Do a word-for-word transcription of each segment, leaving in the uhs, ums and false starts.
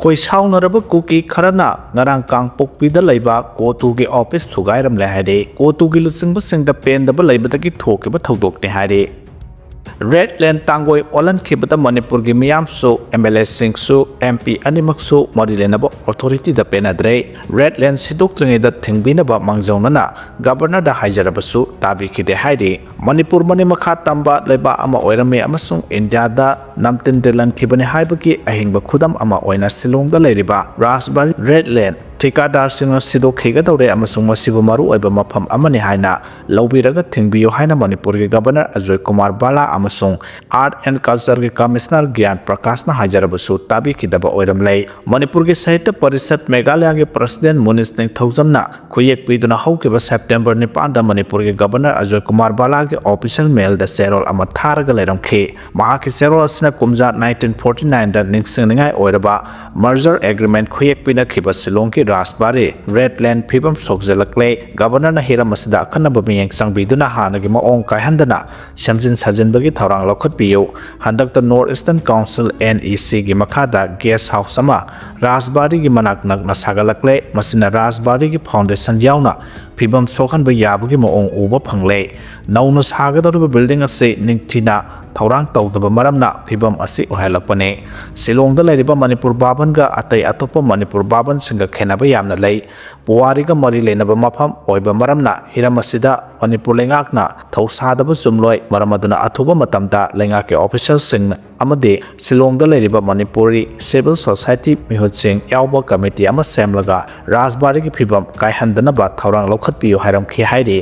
ꯑꯩꯈꯣꯏ ꯁꯥꯎꯅꯔꯕ ꯀꯨꯀꯤ ꯈꯔꯅ ꯉꯔꯥꯡ ꯀꯥꯡꯄꯣꯛꯄꯤꯗ ꯂꯩꯕ ꯀꯣꯇꯨꯒꯤ ꯑꯣꯐꯤꯁ ꯊꯨꯒꯥꯏꯔꯝꯂꯦ ꯍꯥꯏꯔꯤ꯫ ꯀꯣꯇꯨꯒꯤ ꯂꯨꯆꯤꯡꯕꯁꯤꯡꯗ ꯄꯦꯟꯗꯕ ꯂꯩꯕꯗꯒꯤ ꯊꯣꯛꯈꯤꯕ ꯊꯧꯗꯣꯛꯅꯤ ꯍꯥꯏꯔꯤ꯫ ꯔꯦꯗ ꯂꯦꯟ ꯇꯥꯡꯒꯣꯏ ꯑꯣꯜꯍꯟꯈꯤꯕꯗ ꯃꯅꯤꯄꯨꯔꯒꯤ ꯃꯤꯌꯥꯝꯁꯨ, ꯑꯦꯝ ꯑꯦꯜ ꯑꯦꯁꯤꯡꯁꯨ, ꯑꯦꯝ ꯄꯤ ꯑꯅꯤꯃꯛꯁꯨ ꯃꯔꯤ ꯂꯩꯅꯕ ꯑꯣꯊꯣꯔꯤꯇꯤꯗ ꯄꯦꯟꯅꯗ꯭ꯔꯦ꯫ ꯔꯦꯗ ꯂꯦꯟ ꯁꯤꯗꯣꯛꯇ꯭ꯔꯤꯉꯩꯗ ꯊꯤꯡꯕꯤꯅꯕ ꯃꯥꯡꯖꯧꯅꯅ ꯒꯕꯔꯅꯔꯗ ꯍꯥꯏꯖꯔꯕꯁꯨ ꯇꯥꯕꯤꯈꯤꯗꯦ ꯍꯥꯏꯔꯤ꯫ ꯃꯅꯤꯄꯨꯔ ꯃꯅꯤꯡ ꯃꯈꯥ ꯇꯝꯕ ꯂꯩꯕꯥꯛ ꯑꯃ ꯑꯣꯏꯔꯝꯃꯤ ꯑꯃꯁꯨꯡ ꯏꯟꯗꯤꯌꯥꯗ ꯅꯝꯇꯤꯟ ꯇꯤꯜꯍꯟꯈꯤꯕꯅꯤ ꯍꯥꯏꯕꯒꯤ ꯑꯍꯤꯡꯕ ꯈꯨꯗꯝ ꯑꯃ ꯑꯣꯏꯅ ꯁꯤꯂꯣꯡꯗ ꯂꯩꯔꯤꯕ ꯔꯥꯖꯕꯥꯔꯤ ꯔꯦꯗ ꯂꯦꯟ ꯊꯤꯀꯥꯗꯥꯔꯁꯤꯡꯅ ꯁꯤꯗꯣꯛꯈꯤꯒꯗꯧꯔꯦ ꯑꯃꯁꯨꯡ ꯃꯁꯤꯕꯨ ꯃꯔꯨꯑꯣꯏꯕ ꯃꯐꯝ ꯑꯃꯅꯤ ꯍꯥꯏꯅ ꯂꯧꯕꯤꯔꯒ ꯊꯤꯡꯕꯤꯌꯨ ꯍꯥꯏꯅ ꯃꯅꯤꯄꯨꯔꯒꯤ ꯒꯕꯔꯅꯔ ꯑꯖꯣꯏ ꯀꯨꯃꯥꯔ ꯕꯥꯂꯥ ꯑꯃꯁꯨꯡ ꯑꯥꯔꯠ ꯑꯦꯟ ꯀꯜꯆꯔꯒꯤ ꯀꯃꯤꯁꯅꯔ ꯒ꯭ꯌꯥꯟ ꯄ꯭ꯔꯀꯥꯁꯅ ꯍꯥꯏꯖꯔꯕꯁꯨ ꯇꯥꯕꯤꯈꯤꯗꯕ ꯑꯣꯏꯔꯝꯂꯦ꯫ ꯃꯅꯤꯄꯨꯔꯒꯤ ꯁꯥꯍꯤꯇ꯭ꯌ ꯄꯔꯤꯁꯠ ꯃꯦꯘꯥꯂꯌꯥꯒꯤ ꯄ꯭ꯔꯁꯤꯗꯦꯟ ꯃꯨꯅꯤꯁ ꯅꯤꯡꯊꯧꯖꯝꯅ ꯈꯨꯌꯦꯛ ꯄꯤꯗꯨꯅ ꯍꯧꯈꯤꯕ ꯁꯦꯞꯇꯦꯝꯕꯔ ꯅꯤꯄꯥꯟꯗ ꯃꯅꯤꯄꯨꯔꯒꯤ ꯒꯕꯔꯅꯔ ꯑꯖꯣꯏ ꯀꯨꯃꯥꯔ ꯕꯥꯂꯥꯒꯤ ꯑꯣꯐꯤꯁꯤꯌꯦꯜ ꯃꯦꯜꯗ ꯆꯦꯔꯣꯜ ꯑꯃ ꯊꯥꯔꯒ ꯂꯩꯔꯝꯈꯤ꯫ ꯃꯍꯥꯛꯀꯤ ꯆꯦꯔꯣꯜ ꯑꯁꯤꯅ ꯀꯨꯝꯖꯥ ꯅꯥꯏꯟꯇꯤꯟ ꯐꯣꯔꯇꯤ ꯅꯥꯏꯟꯗ ꯅꯤꯡꯁꯤꯡꯅꯤꯡꯉꯥꯏ ꯑꯣꯏꯔꯕ ꯃꯔꯖꯔ ꯑꯦꯒ꯭ꯔꯤꯃꯦꯟ ꯈꯨꯌꯦꯛ ꯄꯤꯅꯈꯤꯕ ꯁꯤꯂꯣꯡꯒꯤ ꯔꯥꯖꯕꯥꯔꯤ ꯔꯦꯗ ꯂꯦꯟ ꯐꯤꯕꯝ ꯁꯣꯛꯖꯤꯜꯂꯛꯂꯦ꯫ ꯒꯕꯔꯅꯔꯅ ꯍꯤꯔꯝ ꯑꯁꯤꯗ ꯑꯈꯟꯅꯕ ꯃꯤꯠꯌꯦꯡ ꯆꯪꯕꯤꯗꯨꯅ ꯍꯥꯟꯅꯒꯤ ꯃꯑꯣꯡ ꯀꯥꯏꯍꯟꯗꯅ ꯁꯦꯝꯖꯤꯟ ꯁꯥꯖꯤꯟꯕꯒꯤ ꯊꯧꯔꯥꯡ ꯂꯧꯈꯠꯄꯤꯌꯨ꯫ ꯍꯟꯗꯛꯇ north eastern council, N E ꯁꯤꯒꯤ ꯃꯈꯥꯗ ꯒꯦꯁ ꯍꯥꯎꯁ ꯑꯃ ꯔꯥꯖꯕꯥꯔꯤꯒꯤ ꯃꯅꯥꯛ ꯅꯛꯅ ꯁꯥꯒꯠꯂꯛꯂꯦ꯫ ꯃꯁꯤꯅ ꯔꯥꯖꯕꯥꯔꯤꯒꯤ ꯐꯥꯎꯟꯗꯦꯁꯟ ꯌꯥꯎꯅ ꯐꯤꯕꯝ ꯁꯣꯛꯍꯟꯕ ꯌꯥꯕꯒꯤ ꯃꯑꯣꯡ ꯎꯕ ꯐꯪꯂꯦ꯫ ꯅꯧꯅ ꯁꯥꯒꯗꯧꯔꯤꯕ ꯕꯤꯜꯗꯤꯡ ꯑꯁꯤ ꯅꯤꯡꯊꯤꯅ ꯊꯧꯔꯥꯡ ꯇꯧꯗꯕ ꯃꯔꯝꯅ ꯐꯤꯕꯝ ꯑꯁꯤ ꯑꯣꯏꯍꯜꯂꯛꯄꯅꯤ꯫ ꯁꯤꯂꯣꯡꯗ ꯂꯩꯔꯤꯕ ꯃꯅꯤꯄꯨꯔ ꯚꯥꯕꯟꯒ ꯑꯇꯩ ꯑꯇꯣꯞꯄ ꯃꯅꯤꯄꯨꯔ ꯚꯥꯕꯟꯁꯤꯡꯒ ꯈꯦꯠꯅꯕ ꯌꯥꯝꯅ ꯂꯩ꯫ ꯄꯨꯋꯥꯔꯤꯒ ꯃꯔꯤ ꯂꯩꯅꯕ ꯃꯐꯝ ꯑꯣꯏꯕ ꯃꯔꯝꯅ ꯍꯤꯔꯝ ꯑꯁꯤꯗ ꯃꯅꯤꯄꯨꯔ ꯂꯩꯉꯥꯛꯅ ꯊꯧꯁꯥꯗꯕ ꯆꯨꯝꯂꯣꯏ꯫ ꯃꯔꯝ ꯑꯗꯨꯅ ꯑꯊꯨꯕ ꯃꯇꯝꯗ ꯂꯩꯉꯥꯛꯀꯤ ꯑꯣꯐꯤꯁꯤꯌꯦꯜꯁꯤꯡ ꯑꯃꯗꯤ ꯁꯤꯂꯣꯡꯗ ꯂꯩꯔꯤꯕ ꯃꯅꯤꯄꯨꯔꯤ ꯁꯤꯚꯤꯜ ꯁꯣꯁꯥꯏꯇꯤ ꯃꯤꯍꯨꯠꯁꯤꯡ ꯌꯥꯎꯕ ꯀꯃꯤꯇꯤ ꯑꯃ ꯁꯦꯝꯂꯒ ꯔꯥꯖꯕꯥꯔꯤꯒꯤ ꯐꯤꯕꯝ ꯀꯥꯏꯍꯟꯗꯅꯕ ꯊꯧꯔꯥꯡ ꯂꯧꯈꯠꯄꯤꯌꯨ ꯍꯥꯏꯔꯝꯈꯤ ꯍꯥꯏꯔꯤ꯫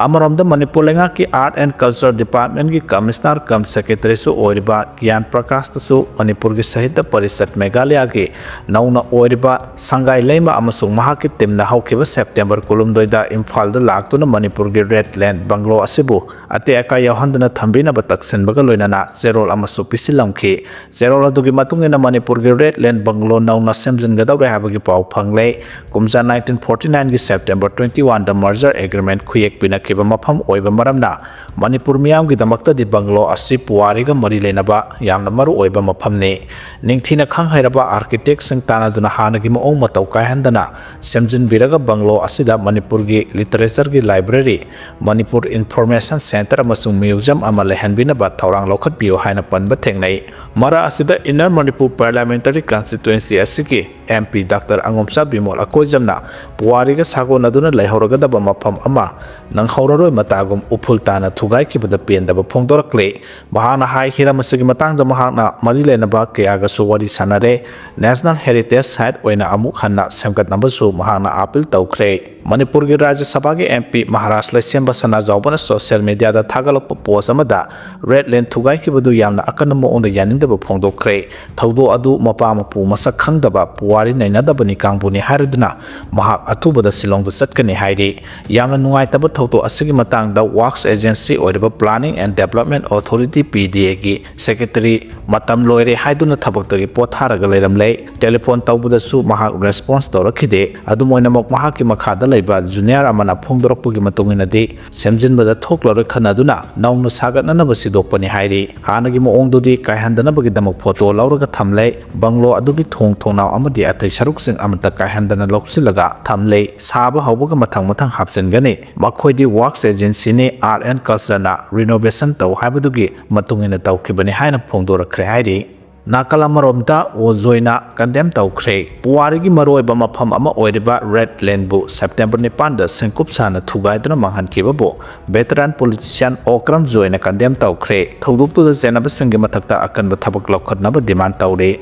ꯑꯃꯔꯣꯝꯗ ꯃꯅꯤꯄꯨꯔ ꯂꯩꯉꯥꯛꯀꯤ ꯑꯥꯔꯠ ꯑꯦꯟ ꯀꯜꯆꯔ ꯗꯤꯄꯥꯔꯠꯃꯦꯟꯒꯤ ꯀꯃꯤꯁꯅꯔ ꯀꯝ ꯁꯦꯀ꯭ꯔꯦꯇꯔꯤꯁꯨ ꯑꯣꯏꯔꯤꯕ ꯒ꯭ꯌꯥꯟ ꯄ꯭ꯔꯀꯥꯁꯇꯁꯨ ꯃꯅꯤꯄꯨꯔꯒꯤ ꯁꯥꯍꯤꯇ꯭ꯌ ꯄꯔꯤꯁꯠ ꯃꯦꯘꯥꯂꯌꯥꯒꯤ ꯅꯧꯅ ꯑꯣꯏꯔꯤꯕ ꯁꯪꯒꯥꯏ ꯂꯩꯃ ꯑꯃꯁꯨꯡ ꯃꯍꯥꯛꯀꯤ ꯇꯤꯝꯅ ꯍꯧꯈꯤꯕ ꯁꯦꯞꯇꯦꯝꯕꯔ ꯀꯨꯟꯍꯨꯝꯗꯣꯏꯗ ꯏꯝꯐꯥꯜꯗ ꯂꯥꯛꯇꯨꯅ ꯃꯅꯤꯄꯨꯔꯒꯤ ꯔꯦꯗ ꯂꯦꯟ ꯕꯪꯒ꯭ꯂꯣ ꯑꯁꯤꯕꯨ ꯑꯇꯦꯛ ꯑꯀꯥꯏ ꯌꯥꯎꯍꯟꯗꯅ ꯊꯝꯕꯤꯅꯕ ꯇꯛꯁꯤꯟꯕꯒ ꯂꯣꯏꯅꯅ ꯆꯦꯔꯣꯜ ꯑꯃꯁꯨ ꯄꯤꯁꯤꯜꯂꯝꯈꯤ꯫ ꯆꯦꯔꯣꯜ ꯑꯗꯨꯒꯤ ꯃꯇꯨꯡ ꯏꯟꯅ ꯃꯅꯤꯄꯨꯔꯒꯤ ꯔꯦꯗ ꯂꯦꯟ ꯕꯪꯒ꯭ꯂꯣ ꯅꯧꯅ ꯁꯦꯝꯖꯤꯟꯒꯗꯧꯔꯦ ꯍꯥꯏꯕꯒꯤ ꯄꯥꯎ ꯐꯪꯂꯦ꯫ ꯀꯨꯝꯖꯥ ꯅꯥꯏꯟꯇꯤꯟ ꯐꯣꯔꯇꯤ ꯅꯥꯏꯟꯒꯤ ꯁꯦꯞꯇꯦꯝꯕꯔ ꯇ꯭ꯋꯦꯟꯇꯤ ꯋꯥꯟꯗ ꯃꯔꯖꯔ ꯑꯦꯒ꯭ꯔꯤꯃꯦꯟ ꯈꯨꯌꯦꯛ ꯄꯤꯅꯈꯤꯕ ꯃꯐꯝ ꯑꯣꯏꯕ ꯃꯔꯝꯅ ꯃꯅꯤꯄꯨꯔ ꯃꯤꯌꯥꯝꯒꯤꯗꯃꯛꯇꯗꯤ ꯕꯪꯒ꯭ꯂꯣ ꯑꯁꯤ ꯄꯨꯋꯥꯔꯤꯒ ꯃꯔꯤ ꯂꯩꯅꯕ ꯌꯥꯝꯅ ꯃꯔꯨ ꯑꯣꯏꯕ ꯃꯐꯝꯅꯤ꯫ ꯅꯤꯡꯊꯤꯅ ꯈꯪ ꯍꯩꯔꯕ architectꯁꯤꯡ ꯇꯥꯟꯅꯗꯨꯅ ꯍꯥꯟꯅꯒꯤ ꯃꯑꯣꯡ ꯃꯇꯧ ꯀꯥꯏꯍꯟꯗꯅ ꯁꯦꯝꯖꯤꯟꯕꯤꯔꯒ ꯕꯪꯒ꯭ꯂꯣ ꯑꯁꯤꯗ ꯃꯅꯤꯄꯨꯔꯒꯤ literatureꯒꯤ library, ꯃꯅꯤꯄꯨꯔ information centre ꯑꯃꯁꯨꯡ museum ꯑꯃ ꯂꯩꯍꯟꯕꯤꯅꯕ ꯊꯧꯔꯥꯡ ꯂꯧꯈꯠꯄꯤꯌꯨ ꯍꯥꯏꯅ ꯄꯟꯕ ꯊꯦꯡꯅꯩ꯫ ꯃꯔꯛ ꯑꯁꯤꯗ Inner Manipur Parliamentary Constituency ꯑꯁꯤꯒꯤ MP Doctor ꯑꯉꯣꯝꯆꯥ ꯕꯤꯃꯣꯜ ꯑꯀꯣꯏꯖꯝꯅ ꯄꯨꯋꯥꯔꯤꯒ ꯁꯥꯒꯣꯟꯅꯗꯨꯅ ꯂꯩꯍꯧꯔꯒꯗꯕ ꯃꯐꯝ ꯑꯃ ꯅꯪꯍꯧꯔꯔꯣꯏ ꯃꯇꯥꯒꯨꯝ ꯎꯐꯨꯜ ꯇꯥꯅ ꯊꯨꯒꯥꯏꯈꯤꯕꯗ ꯄꯦꯟꯗꯕ ꯐꯣꯡꯗꯣꯔꯛꯂꯦ꯫ ꯃꯍꯥꯛꯅ ꯍꯥꯏ, ꯍꯤꯔꯝ ꯑꯁꯤꯒꯤ ꯃꯇꯥꯡꯗ ꯃꯍꯥꯛꯅ ꯃꯔꯤ ꯂꯩꯅꯕ ꯀꯌꯥꯒꯁꯨ ꯋꯥꯔꯤ ꯁꯥꯟꯅꯔꯦ꯫ National Heritage Site ꯑꯣꯏꯅ ꯑꯃꯨꯛ ꯍꯟꯅ ꯁꯦꯝꯒꯠꯅꯕꯁꯨ ꯃꯍꯥꯛꯅ appeal ꯇꯧꯈ꯭ꯔꯦ꯫ ꯃꯅꯤꯄꯨꯔꯒꯤ ꯔꯥꯖ꯭ꯌ ꯁꯚꯥꯒꯤ MP ꯃꯍꯥꯔꯥꯖ ꯂꯩꯁꯦꯝꯕ ꯁꯅꯥꯖꯥꯎꯕꯅ social mediaꯗ ꯊꯥꯒꯠꯂꯛꯄ post ꯑꯃꯗ Red Line ꯊꯨꯒꯥꯏꯈꯤꯕꯗꯨ ꯌꯥꯝꯅ ꯑꯀꯟꯕ ꯃꯑꯣꯡꯗ ꯌꯥꯅꯤꯡꯗꯕ ꯐꯣꯡꯗꯣꯛꯈ꯭ꯔꯦ꯫ ꯊꯧꯗꯣꯛ ꯑꯗꯨ ꯃꯄꯥ ꯃꯄꯨ ꯃꯁꯛ ꯈꯪꯗꯕ ꯄꯨꯋꯥꯔꯤ ꯅꯩꯅꯗꯕꯅꯤ ꯀꯥꯡꯕꯨꯅꯤ ꯍꯥꯏꯔꯗꯨꯅ ꯃꯍꯥꯛ ꯑꯊꯨꯕꯗ ꯁꯤꯂꯣꯡꯗ ꯆꯠꯀꯅꯤ ꯍꯥꯏꯔꯤ꯫ ꯌꯥꯝꯅ ꯅꯨꯡꯉꯥꯏꯇꯕ ꯊꯧꯗꯣꯛ ꯑꯁꯤꯒꯤ ꯃꯇꯥꯡꯗ Works Agency ꯑꯣꯏꯔꯤꯕ Planning and Development Authority, PDAꯒꯤ secretary ꯃꯇꯝ ꯂꯣꯏꯔꯦ ꯍꯥꯏꯗꯨꯅ ꯊꯕꯛꯇꯒꯤ ꯄꯣꯊꯥꯔꯒ ꯂꯩꯔꯝꯂꯦ꯫ Telephone ꯇꯧꯕꯗꯁꯨ ꯃꯍꯥꯛ response ꯇꯧꯔꯛꯈꯤꯗꯦ꯫ ꯑꯗꯨꯝ ꯑꯣꯏꯅꯃꯛ, ꯃꯍꯥꯛꯀꯤ ꯃꯈꯥꯗ ꯂꯩꯕ junior ꯑꯃꯅ ꯐꯣꯡꯗꯣꯔꯛꯄꯒꯤ ꯃꯇꯨꯡ ꯏꯟꯅꯗꯤ, ꯁꯦꯝꯖꯤꯟꯕꯗ ꯊꯣꯛꯂꯔꯣꯏ ꯈꯟꯅꯗꯨꯅ ꯅꯧꯅ ꯁꯥꯒꯠꯅꯅꯕ ꯁꯤꯗꯣꯛꯄꯅꯤ ꯍꯥꯏꯔꯤ꯫ ꯍꯥꯟꯅꯒꯤ ꯃꯑꯣꯡꯗꯨꯗꯤ ꯀꯥꯏꯍꯟꯗꯅꯕꯒꯤꯗꯃꯛ photo ꯂꯧꯔꯒ ꯊꯝꯂꯦ꯫ ꯕꯪꯒ꯭ꯂꯣ ꯑꯗꯨꯒꯤ ꯊꯣꯡ ꯊꯣꯡꯅꯥꯎ ꯑꯃꯗꯤ ꯑꯇꯩ ꯁꯔꯨꯛꯁꯤꯡ ꯑꯃꯠꯇ ꯀꯥꯏꯍꯟꯗꯅ ꯂꯧꯁꯤꯜꯂꯒ ꯊꯝꯂꯦ꯫ ꯁꯥꯕ ꯍꯧꯕꯒ ꯃꯊꯪ ꯃꯊꯪ ꯍꯥꯞꯆꯤꯟꯒꯅꯤ꯫ ꯃꯈꯣꯏꯗꯤ Works Agencyꯅꯤ, Art and Cultureꯅ renovation ꯇꯧ ꯍꯥꯏꯕꯗꯨꯒꯤ ꯃꯇꯨꯡ ꯏꯟꯅ ꯇꯧꯈꯤꯕꯅꯤ ꯍꯥꯏꯅ ꯐꯣꯡꯗꯣꯔꯛꯈ꯭ꯔꯦ ꯍꯥꯏꯔꯤ꯫ ꯅꯥꯀꯜ ꯑꯃꯔꯣꯝꯗ ꯑꯣ ꯖꯣꯏꯅ condemn ꯇꯧꯈ꯭ꯔꯦ꯫ ꯄꯨꯋꯥꯔꯤꯒꯤ ꯃꯔꯨꯑꯣꯏꯕ ꯃꯐꯝ ꯑꯃ ꯑꯣꯏꯔꯤꯕ Red Lineꯕꯨ September ꯅꯤꯄꯥꯟꯗ ꯁꯦꯡꯀꯨꯞ ꯁꯥꯅ ꯊꯨꯒꯥꯏꯗꯨꯅ ꯃꯥꯡꯍꯟꯈꯤꯕꯕꯨ veteran politician ꯑꯣꯀ꯭ꯔꯝ ꯖꯣꯏꯅ condemn ꯇꯧꯈ꯭ꯔꯦ꯫ ꯊꯧꯗꯣꯛꯇꯨꯗ ꯆꯦꯟꯅꯕꯁꯤꯡꯒꯤ ꯃꯊꯛꯇ ꯑꯀꯟꯕ ꯊꯕꯛ ꯂꯧꯈꯠꯅꯕ demand ꯇꯧꯔꯤ꯫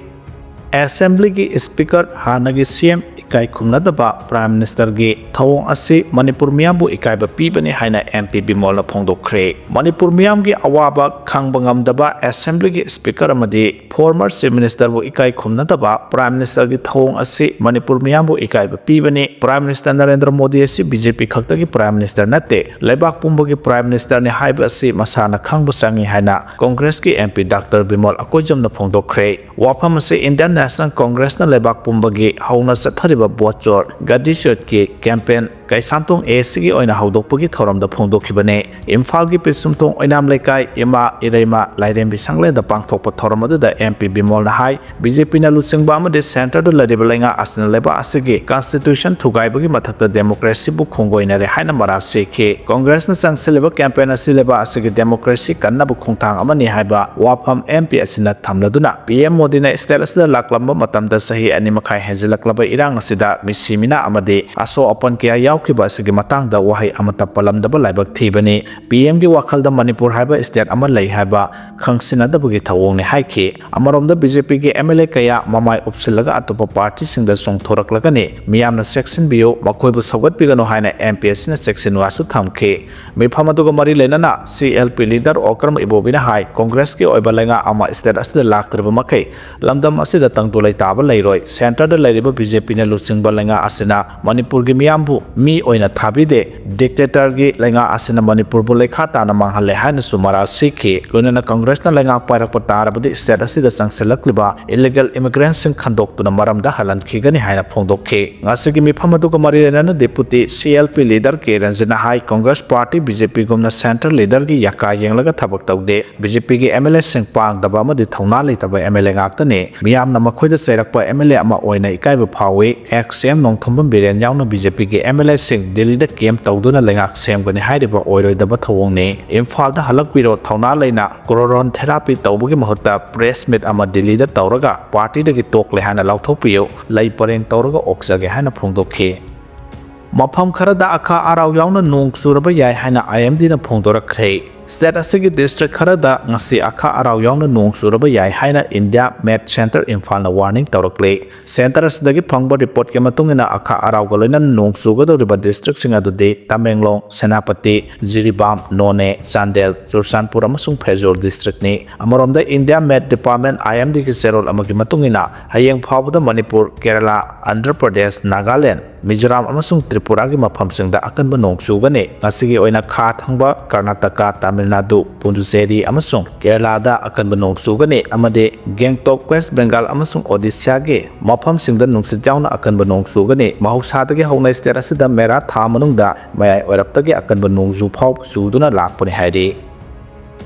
Assemblyꯒꯤ Speaker, ꯍꯥꯟꯅꯒꯤ CM ꯏꯀꯥꯏ ꯈꯨꯝꯅꯗꯕ Prime Ministerꯒꯤ ꯊꯧꯑꯣꯡ ꯑꯁꯤ ꯃꯅꯤꯄꯨꯔ ꯃꯤꯌꯥꯝꯕꯨ ꯏꯀꯥꯏꯕ ꯄꯤꯕꯅꯤ ꯍꯥꯏꯅ MP ꯕꯤꯃꯣꯜꯅ ꯐꯣꯡꯗꯣꯛꯈ꯭ꯔꯦ꯫ ꯃꯅꯤꯄꯨꯔ ꯃꯤꯌꯥꯝꯒꯤ ꯑꯋꯥꯕ ꯈꯪꯕ ꯉꯝꯗꯕ Assemblyꯒꯤ Speaker ꯑꯃꯗꯤ former Chief Ministerꯕꯨ ꯏꯀꯥꯏ ꯈꯨꯝꯅꯗꯕ Prime Ministerꯒꯤ ꯊꯧꯑꯣꯡ ꯑꯁꯤ ꯃꯅꯤꯄꯨꯔ ꯃꯤꯌꯥꯝꯕꯨ ꯏꯀꯥꯏꯕ ꯄꯤꯕꯅꯤ꯫ Prime Minister ꯅꯔꯦꯟꯗ꯭ꯔ ꯃꯣꯗꯤ ꯑꯁꯤ BJP ꯈꯛꯇꯒꯤ Prime Minister ꯅꯠꯇꯦ, ꯂꯩꯕꯥꯛ ꯄꯨꯝꯕꯒꯤ Prime Ministerꯅꯤ ꯍꯥꯏꯕ ꯑꯁꯤ ꯃꯁꯥꯅ ꯈꯪꯕ ꯆꯪꯏ ꯍꯥꯏꯅ Congressꯀꯤ MP Doctor ꯕꯤꯃꯣꯜ ꯑꯀꯣꯏꯖꯝꯅ ꯐꯣꯡꯗꯣꯛꯈ꯭ꯔꯦ꯫ ꯋꯥꯐꯝ ꯑꯁꯤ Indian National Congressꯅ ꯂꯩꯕꯥꯛ ꯄꯨꯝꯕꯒꯤ ꯍꯧꯅ ꯆꯠꯊꯔꯤꯕ ꯚꯣꯠ ꯆꯣꯔ, ꯒꯗꯤ ꯆꯣꯠꯀꯤ campaign ꯀꯩꯁꯥꯝꯊꯣꯡ ꯑꯦ ꯁꯤꯒꯤ ꯑꯣꯏꯅ ꯍꯧꯗꯣꯛꯄꯒꯤ ꯊꯧꯔꯝꯗ ꯐꯣꯡꯗꯣꯛꯈꯤꯕꯅꯤ꯫ ꯏꯝꯐꯥꯜꯒꯤ ꯄꯤꯁꯨꯝꯊꯣꯡ ꯑꯣꯏꯅꯥꯝ ꯂꯩꯀꯥꯏ ꯏꯃꯥ ꯏꯔꯩꯃ ꯂꯥꯏꯔꯦꯝꯕꯤ ꯁꯪꯂꯦꯟꯗ ꯄꯥꯡꯊꯣꯛꯄ ꯊꯧꯔꯝ ꯑꯗꯨꯗ ꯑꯦꯝ ꯄꯤ ꯕꯤꯃꯣꯜꯅ ꯍꯥꯏ, ꯕꯤ ꯖꯦ ꯄꯤꯅ ꯂꯨꯆꯤꯡꯕ ꯑꯃꯗꯤ ꯁꯦꯟꯇꯔꯗ ꯂꯩꯔꯤꯕ ꯂꯩꯉꯥꯛ ꯑꯁꯤꯅ ꯂꯩꯕꯥꯛ ꯑꯁꯤꯒꯤ ꯀꯟꯁꯇꯤꯇ꯭ꯌꯨꯁꯟ ꯊꯨꯒꯥꯏꯕꯒꯤ ꯃꯊꯛꯇ ꯗꯦꯃꯣꯀ꯭ꯔꯦꯁꯤꯕꯨ ꯈꯣꯡꯒꯣꯏꯅꯔꯦ ꯍꯥꯏꯅ ꯃꯔꯥꯜ ꯁꯤꯈꯤ꯫ ꯀꯣꯡꯒ꯭ꯔꯦꯁꯅ ꯆꯪꯁꯤꯜꯂꯤꯕ ꯀꯦꯝꯄꯦꯟ ꯑꯁꯤ ꯂꯩꯕꯥꯛ ꯑꯁꯤꯒꯤ ꯗꯦꯃꯣꯀ꯭ꯔꯦꯁꯤ ꯀꯟꯅꯕ ꯈꯣꯡꯊꯥꯡ ꯑꯃꯅꯤ ꯍꯥꯏꯕ ꯋꯥꯐꯝ ꯑꯦꯝ ꯄꯤ ꯑꯁꯤꯅ ꯊꯝꯂꯗꯨꯅ, ꯄꯤ ꯑꯦꯝ ꯃꯣꯗꯤꯅ ꯁ꯭ꯇꯦꯠ ꯑꯁꯤꯗ ꯂꯥꯛꯂꯝꯕ ꯃꯇꯝꯗ ꯆꯍꯤ ꯑꯅꯤ ꯃꯈꯥꯏ ꯍꯦꯟꯖꯤꯜꯂꯛꯂꯕ ꯏꯔꯥꯡ ꯑꯁꯤꯗ ꯃꯤꯁꯤ ꯃꯤꯅꯥ ꯑꯃꯗꯤ ꯑꯁꯣꯛ ꯑꯄꯟ ꯀꯌꯥ ꯌꯥꯎꯈꯤꯕ ꯑꯁꯤꯒꯤ ꯃꯇꯥꯡꯗ ꯋꯥꯍꯩ ꯑꯃꯠꯇ ꯄꯜꯂꯝꯗꯕ ꯂꯥꯏꯕꯛ ꯊꯤꯕꯅꯤ꯫ ꯄꯤ ꯑꯦꯝꯒꯤ ꯋꯥꯈꯜꯗ ꯃꯅꯤꯄꯨꯔ ꯍꯥꯏꯕ ꯁ꯭ꯇꯦꯠ ꯑꯃ ꯂꯩ ꯍꯥꯏꯕ ꯈꯪꯁꯤꯟꯅꯗꯕꯒꯤ ꯊꯧꯑꯣꯡꯅꯤ ꯍꯥꯏꯈꯤ꯫ ꯑꯃꯔꯣꯝꯗ ꯕꯤ ꯖꯦ ꯄꯤꯒꯤ ꯑꯦꯝ ꯑꯦꯜ ꯑꯦ ꯀꯌꯥ ꯃꯃꯥꯏ ꯎꯞꯁꯤꯜꯂꯒ ꯑꯇꯣꯞꯄ ꯄꯥꯔꯇꯤꯁꯤꯡꯗ ꯆꯣꯡꯊꯣꯔꯛꯂꯒꯅꯤ, ꯃꯤꯌꯥꯝꯅ ꯆꯦꯛꯁꯤꯟꯕꯤꯌꯨ, ꯃꯈꯣꯏꯕꯨ ꯁꯧꯒꯠꯄꯤꯒꯅꯨ ꯍꯥꯏꯅ ꯑꯦꯝ ꯄꯤ ꯑꯁꯤꯅ ꯆꯦꯛꯁꯤꯟ ꯋꯥꯁꯨ ꯊꯝꯈꯤ꯫ ꯃꯤꯐꯝ ꯑꯗꯨꯒ ꯃꯔꯤ ꯂꯩꯅꯅ C L P leader Okram ꯏꯕꯣꯕꯤꯅ ꯍꯥꯏ, ꯀꯣꯡꯒ꯭ꯔꯦꯁꯀꯤ ꯑꯣꯏꯕ ꯂꯩꯉꯥꯛ ꯑꯃ ꯁ꯭ꯇꯦꯠ ꯑꯁꯤꯗ ꯂꯥꯛꯇ꯭ꯔꯤꯕ ꯃꯈꯩ ꯂꯝꯗꯝ ꯑꯁꯤꯗ ꯇꯪꯗꯨ ꯂꯩꯇꯥꯕ ꯂꯩꯔꯣꯏ꯫ ꯁꯦꯟꯇꯔꯗ ꯂꯩꯔꯤꯕ ꯕꯤ ꯖꯦ ꯄꯤꯅ ꯂꯨꯆꯤꯡꯕ ꯂꯩꯉꯥꯛ ꯑꯁꯤꯅ ꯃꯅꯤꯄꯨꯔꯒꯤ ꯃꯤꯌꯥꯝꯕꯨ ꯃꯤ ꯑꯣꯏꯅ ꯊꯥꯕꯤꯗꯦ꯫ ꯗꯤꯛꯇꯦꯇꯔꯒꯤ ꯂꯩꯉꯥꯛ ꯑꯁꯤꯅ ꯃꯅꯤꯄꯨꯔꯕꯨ ꯂꯩꯈꯥ ꯇꯥꯅ ꯃꯥꯡꯍꯜꯂꯦ ꯍꯥꯏꯅꯁꯨ ꯃꯔꯥꯜ ꯁꯤꯈꯤ꯫ ꯂꯣꯏꯅꯅ ꯀꯪꯒ꯭ꯔꯦꯁꯅ ꯂꯩꯉꯥꯛ ꯄꯥꯏꯔꯛꯄ ꯇꯥꯔꯕꯗꯤ ꯁ꯭ꯇꯦꯠ ꯑꯁꯤꯗ ꯆꯪꯁꯤꯜꯂꯛꯂꯤꯕ ꯏꯂꯤꯒꯦꯜ ꯏꯃꯤꯒ꯭ꯔꯦꯟꯁꯤꯡ ꯈꯟꯗꯣꯛꯇꯨꯅ ꯃꯔꯝꯗ ꯍꯜꯍꯟꯈꯤꯒꯅꯤ ꯍꯥꯏꯅ ꯐꯣꯡꯗꯣꯛꯈꯤ꯫ ꯉꯁꯤꯒꯤ ꯃꯤꯐꯝ ꯑꯗꯨꯒ ꯃꯔꯤ ꯂꯩꯅꯅ deputy C L P leader K ꯔꯟꯖꯅ ꯍꯥꯏ, ꯀꯪꯒ꯭ꯔꯦꯁ ꯄꯥꯔꯇꯤ ꯕꯤ ꯖꯦ ꯄꯤꯒꯨꯝꯅ ꯁꯦꯟꯇꯔ ꯂꯤꯗꯔꯒꯤ ꯌꯥꯀꯥ ꯌꯦꯡꯂꯒ ꯊꯕꯛ ꯇꯧꯗꯦ꯫ ꯕꯤ ꯖꯦ ꯄꯤꯒꯤ ꯑꯦꯝ ꯑꯦꯜ ꯑꯦꯁꯤꯡ ꯄꯥꯡꯗꯕ ꯑꯃꯗꯤ ꯊꯧꯅꯥ ꯂꯩꯇꯕ ꯑꯦꯝ ꯑꯦꯜ ꯑꯦ ꯉꯥꯛꯇꯅꯤ꯫ ꯃꯤꯌꯥꯝꯅ ꯃꯈꯣꯏꯗ ꯆꯩꯔꯛꯄ ꯑꯦꯝ ꯑꯦꯜ ꯑꯦ ꯑꯃ ꯑꯣꯏꯅ ꯏꯀꯥꯏꯕ ꯐꯥꯎꯏ꯫ ꯑꯦꯛꯁ ꯁꯤ ꯑꯦꯝ ꯅꯣꯡꯊꯣꯝꯕꯝ ꯕꯤꯔꯦꯟ ꯌꯥꯎꯅ ꯕꯤ ꯖꯦ ꯄꯤꯒꯤ ꯑꯦꯝ ꯑꯦꯜ ꯑꯦꯁꯤꯡ ꯗꯤꯜꯂꯤꯗ ꯀꯦꯝ ꯇꯧꯗꯨꯅ ꯂꯩꯉꯥꯛ ꯁꯦꯝꯒꯅꯤ ꯍꯥꯏꯔꯤꯕ ꯑꯣꯏꯔꯣꯏꯗꯕ ꯊꯧꯑꯣꯡꯅꯤ꯫ ꯏꯝꯐꯥꯜꯗ ꯍꯜꯂꯛꯄꯤꯔꯣ, ꯊꯧꯅꯥ ꯂꯩꯅ ꯀ꯭ꯔꯣꯔꯣꯟ ꯊꯦꯔꯥꯄꯤ ꯇꯧꯕꯒꯤ ꯃꯍꯨꯠꯇ ꯄ꯭ꯔꯦꯁ ꯃꯤꯠ ꯑꯃ ꯗꯤꯜꯂꯤꯗ ꯇꯧꯔꯒ ꯄꯥꯔꯇꯤꯗꯒꯤ ꯇꯣꯛꯂꯦ ꯍꯥꯏꯅ ꯂꯥꯎꯊꯣꯛꯄꯤꯌꯨ, ꯂꯩ ꯄꯔꯦꯡ ꯇꯧꯔꯒ ꯑꯣꯛꯆꯒꯦ ꯍꯥꯏꯅ ꯐꯣꯡꯗꯣꯛꯈꯤ꯫ ꯃꯐꯝ ꯈꯔꯗ ꯑꯈꯥ ꯑꯔꯥꯎ ꯌꯥꯎꯅ ꯅꯣꯡ ꯆꯨꯔꯕ ꯌꯥꯏ ꯍꯥꯏꯅ ꯑꯥꯏ ꯑꯦꯝ ꯗꯤꯅ ꯐꯣꯡꯗꯣꯔꯛꯈ꯭ꯔꯦ꯫ ꯁ꯭ꯇꯦꯠ ꯑꯁꯤꯒꯤ ꯗꯤꯁꯇ꯭ꯔꯤꯛ ꯈꯔꯗ ꯉꯁꯤ ꯑꯈꯥ ꯑꯔꯥꯎ ꯌꯥꯎꯅ ꯅꯣꯡ ꯆꯨꯔꯕ ꯌꯥꯏ ꯍꯥꯏꯅ ꯏꯟꯗꯤꯌꯥ ꯃꯦꯠ ꯁꯦꯟꯇꯔ ꯏꯝꯐꯥꯜꯅ ꯋꯥꯔꯅꯤꯡ ꯇꯧꯔꯛꯂꯦ꯫ ꯁꯦꯟꯇꯔ ꯑꯁꯤꯗꯒꯤ ꯐꯪꯕ ꯔꯤꯄꯣꯔꯠꯀꯤ ꯃꯇꯨꯡ ꯏꯟꯅ ꯑꯈꯥ ꯑꯔꯥꯎꯒ ꯂꯣꯏꯅꯅ ꯅꯣꯡ ꯆꯨꯒꯗꯧꯔꯤꯕ ꯗꯤꯁꯇ꯭ꯔꯤꯛꯁꯤꯡ ꯑꯗꯨꯗꯤ ꯇꯃꯦꯡꯂꯣꯡ, ꯁꯦꯅꯥꯄꯇꯤ, ꯖꯤꯔꯤꯕꯥꯝ, ꯅꯣꯅꯦ, ꯆꯥꯟꯗꯦꯜ, ꯆꯨꯔꯆꯥꯟꯄꯨꯔ ꯑꯃꯁꯨꯡ ꯐꯦꯖꯣꯜ ꯗꯤꯁꯇ꯭ꯔꯤꯛꯅꯤ꯫ ꯑꯃꯔꯣꯝꯗ ꯏꯟꯗꯤꯌꯥ ꯃꯦꯠ ꯗꯤꯄꯥꯔꯠꯃꯦꯟ ꯑꯥꯏ ꯑꯦꯝ ꯗꯤꯒꯤ ꯆꯦꯔꯣꯜ ꯑꯃꯒꯤ ꯃꯇꯨꯡ ꯏꯟꯅ ꯍꯌꯦꯡ ꯐꯥꯎꯕꯗ ꯃꯅꯤꯄꯨꯔ, ꯀꯦꯔꯂꯥ, ꯑꯟꯙ꯭ꯔ ꯄ꯭ꯔꯗꯦꯁ, ꯅꯥꯒꯥꯂꯦꯟ, ꯃꯤꯖꯣꯔꯥꯝ ꯑꯃꯁꯨꯡ ꯇ꯭ꯔꯤꯄꯨꯔꯥꯒꯤ ꯃꯐꯝꯁꯤꯡꯗ ꯑꯀꯟꯕ ꯅꯣꯡ ꯆꯨꯒꯅꯤ꯫ ꯉꯁꯤꯒꯤ ꯑꯣꯏꯅ ꯈꯥ ꯊꯪꯕ ꯀꯔꯅꯥꯇꯀꯥ, ꯇꯥꯃꯤꯜ ꯅꯥꯗꯨ, ꯄꯨꯗꯨꯆꯦꯔꯤ ꯑꯃꯁꯨꯡ ꯀꯦꯔꯂꯥꯗ ꯑꯀꯟꯕ ꯅꯣꯡ ꯆꯨꯒꯅꯤ ꯑꯃꯗꯤ ꯒꯦꯡꯇꯣꯛ, ꯋꯦꯁ ꯕꯦꯡꯒꯥꯜ ꯑꯃꯁꯨꯡ ꯑꯣꯗꯤꯁꯥꯒꯤ ꯃꯐꯝꯁꯤꯡꯗ ꯅꯨꯡꯁꯤꯠ ꯌꯥꯎꯅ ꯑꯀꯟꯕ ꯅꯣꯡ ꯆꯨꯒꯅꯤ꯫ ꯃꯍꯧꯁꯥꯗꯒꯤ ꯍꯧꯅ ꯁ꯭ꯇꯦꯠ ꯑꯁꯤꯗ ꯃꯦ ꯊꯥ ꯃꯅꯨꯡꯗ ꯃꯌꯥꯏ ꯑꯣꯏꯔꯞꯇꯒꯤ ꯑꯀꯟꯕ ꯅꯣꯡꯖꯨ ꯐꯥꯎ ꯆꯨꯗꯨꯅ ꯂꯥꯛꯄꯅꯤ ꯍꯥꯏꯔꯤ꯫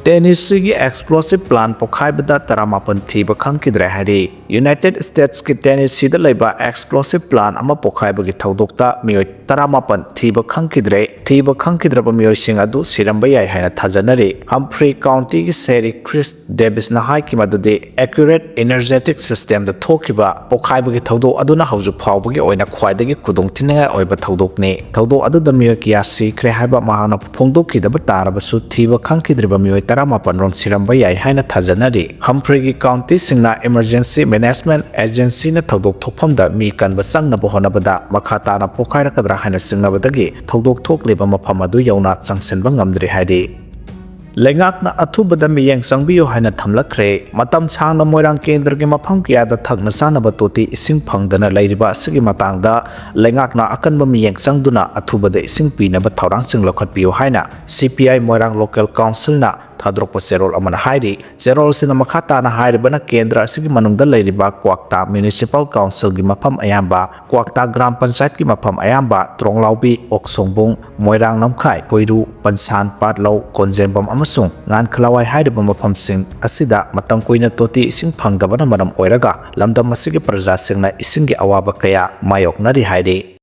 ꯇꯦꯅꯤꯁꯤꯒꯤ ꯑꯦꯛꯁꯄ꯭ꯂꯣꯁꯤꯞ ꯄ꯭ꯂꯥꯟ ꯄꯣꯈꯥꯏꯕꯗ ꯇꯔꯥꯃꯥꯄꯟ ꯊꯤꯕ ꯈꯪꯈꯤꯗ꯭ꯔꯦ ꯍꯥꯏꯔꯤ꯫ ꯌꯨꯅꯥꯏꯇꯦꯗ ꯁ꯭ꯇꯦꯠꯁꯀꯤ ꯇꯦꯅꯤꯁꯤꯗ ꯂꯩꯕ ꯑꯦꯛꯁꯄ꯭ꯂꯣꯁꯤꯞ ꯄ꯭ꯂꯥꯟ ꯑꯃ ꯄꯣꯈꯥꯏꯕꯒꯤ ꯊꯧꯗꯣꯛꯇ ꯃꯤꯑꯣꯏ ꯇꯔꯥꯃꯥꯄꯟ ꯊꯤꯕ ꯈꯪꯈꯤꯗ꯭ꯔꯦ꯫ ꯊꯤꯕ ꯈꯪꯈꯤꯗ꯭ꯔꯕ ꯃꯤꯑꯣꯏꯁꯤꯡ ꯑꯗꯨ ꯁꯤꯔꯝꯕ ꯌꯥꯏ ꯍꯥꯏꯅ ꯊꯥꯖꯅꯔꯤ꯫ ꯍꯝꯐ꯭ꯔꯤ ꯀꯥꯎꯟꯇꯤꯒꯤ ꯁꯦꯔꯤ ꯈ꯭ꯔꯤꯁ ꯗꯦꯕꯤꯁꯅ ꯍꯥꯏꯈꯤ ꯃꯗꯨꯗꯤ ꯑꯦꯀ꯭ꯌꯨꯔꯦꯠ ꯏꯅꯔꯖꯦꯇꯤꯛ ꯁꯤꯁꯇꯦꯝꯗ ꯊꯣꯛꯈꯤꯕ ꯄꯣꯈꯥꯏꯕꯒꯤ ꯊꯧꯗꯣꯛ ꯑꯗꯨꯅ ꯍꯧꯖꯤꯛ ꯐꯥꯎꯕꯒꯤ ꯑꯣꯏꯅ ꯈ꯭ꯋꯥꯏꯗꯒꯤ ꯈꯨꯗꯣꯡꯊꯤꯅꯤꯡꯉꯥꯏ ꯑꯣꯏꯕ ꯊꯧꯗꯣꯛꯅꯤ꯫ ꯊꯧꯗꯣꯛ ꯑꯗꯨꯗ ꯃꯤꯑꯣꯏ ꯀꯌꯥ ꯁꯤꯈ꯭ꯔꯦ ꯍꯥꯏꯕ ꯃꯍꯥꯛꯅ ꯐꯣꯡꯗꯣꯛꯈꯤꯗꯕ ꯇꯥꯔꯕꯁꯨ, ꯊꯤꯕ ꯈꯪꯈꯤꯗ꯭ꯔꯤꯕ ꯃꯤꯑꯣꯏ ꯇꯔꯥꯃꯥꯄꯟ ꯔꯣꯝ ꯁꯤꯔꯝꯕ ꯌꯥꯏ ꯍꯥꯏꯅ ꯊꯥꯖꯅꯔꯤ꯫ ꯍꯝꯐ꯭ꯔꯤꯒꯤ ꯀꯥꯎꯟꯇꯤꯁꯤꯡꯅ ꯏꯃꯔꯖꯦꯟꯁꯤ ꯃꯦꯅꯦꯖꯃꯦꯟꯠ ꯑꯦꯖꯦꯟꯁꯤꯅ ꯊꯧꯗꯣꯛ ꯊꯣꯛꯐꯝꯗ ꯃꯤ ꯀꯟꯕ ꯆꯪꯅꯕ ꯍꯣꯠꯅꯕꯗ ꯃꯈꯥ ꯇꯥꯅ ꯄꯣꯈꯥꯏꯔꯛꯀꯗ꯭ꯔꯥ ꯍꯥꯏꯅ ꯆꯤꯡꯅꯕꯗꯒꯤ ꯊꯧꯗꯣꯛ ꯊꯣꯛꯂꯤꯕ ꯃꯐꯝ ꯑꯗꯨ ꯌꯧꯅ ꯆꯪꯁꯤꯟꯕ ꯉꯝꯗ꯭ꯔꯤ ꯍꯥꯏꯔꯤ꯫ ꯂꯩꯉꯥꯛꯅ ꯑꯊꯨꯕꯗ ꯃꯤꯠꯌꯦꯡ ꯆꯪꯕꯤꯌꯨ ꯍꯥꯏꯅ ꯊꯝꯂꯛꯈ꯭ꯔꯦ꯫ ꯃꯇꯝ ꯁꯥꯡꯅ ꯃꯣꯏꯔꯥꯡ ꯀꯦꯟꯗ꯭ꯔꯒꯤ ꯃꯐꯝ ꯀꯌꯥꯗ ꯊꯛꯅ ꯆꯥꯅꯕ ꯇꯣꯇꯤ ꯏꯁꯤꯡ ꯐꯪꯗꯅ ꯂꯩꯔꯤꯕ ꯑꯁꯤꯒꯤ ꯃꯇꯥꯡꯗ ꯂꯩꯉꯥꯛꯅ ꯑꯀꯟꯕ ꯃꯤꯠꯌꯦꯡ ꯆꯪꯗꯨꯅ ꯑꯊꯨꯕꯗ ꯏꯁꯤꯡ ꯄꯤꯅꯕ ꯊꯧꯔꯥꯡꯁꯤꯡ ꯂꯧꯈꯠꯄꯤꯌꯨ ꯍꯥꯏꯅ ꯁꯤ ꯄꯤ ꯑꯥꯏ ꯃꯣꯏꯔꯥꯡ ꯂꯣꯀꯦꯜ ꯀꯥꯎꯟꯁꯤꯜꯅ ꯊꯥꯗꯣꯔꯛꯄ ꯆꯦꯔꯣꯜ ꯑꯃꯅ ꯍꯥꯏꯔꯤ꯫ ꯆꯦꯔꯣꯜ ꯑꯁꯤꯅ ꯃꯈꯥ ꯇꯥꯅ ꯍꯥꯏꯔꯤꯕꯅ ꯀꯦꯟꯗ꯭ꯔ ꯑꯁꯤꯒꯤ ꯃꯅꯨꯡꯗ ꯂꯩꯔꯤꯕ ꯀ꯭ꯋꯥꯛꯇꯥ ꯃ꯭ꯌꯨꯅꯤꯁꯤꯄꯥꯜ ꯀꯥꯎꯟꯁꯤꯜꯒꯤ ꯃꯐꯝ ꯑꯌꯥꯝꯕ, ꯀ꯭ꯋꯥꯛꯇꯥ ꯒ꯭ꯔꯥꯝ ꯄꯟꯆꯥꯌꯠꯀꯤ ꯃꯐꯝ ꯑꯌꯥꯝꯕ, ꯇ꯭ꯔꯣꯡꯂꯥꯎꯕꯤ, ꯑꯣꯛꯁꯣꯡꯕꯨꯡ, ꯃꯣꯏꯔꯥꯡ ꯂꯝꯈꯥꯏ, ꯀꯣꯏꯔꯨ, ꯄꯟꯁꯥꯟ, ꯄꯥꯠꯂꯧ, ꯀꯣꯟꯖꯦꯝꯕꯝ ꯑꯃꯁꯨꯡ ꯉꯥꯟꯈꯂꯋꯥꯏ ꯍꯥꯏꯔꯤꯕ ꯃꯐꯝꯁꯤꯡ ꯑꯁꯤꯗ ꯃꯇꯝ ꯀꯨꯏꯅ ꯇꯣꯇꯤ ꯏꯁꯤꯡ ꯐꯪꯗꯕꯅ ꯃꯔꯝ ꯑꯣꯏꯔꯒ ꯂꯝꯗꯝ ꯑꯁꯤꯒꯤ ꯄ꯭ꯔꯖꯥꯁꯤꯡꯅ ꯏꯁꯤꯡꯒꯤ ꯑꯋꯥꯕ ꯀꯌꯥ ꯃꯥꯌꯣꯛꯅꯔꯤ ꯍꯥꯏꯔꯤ꯫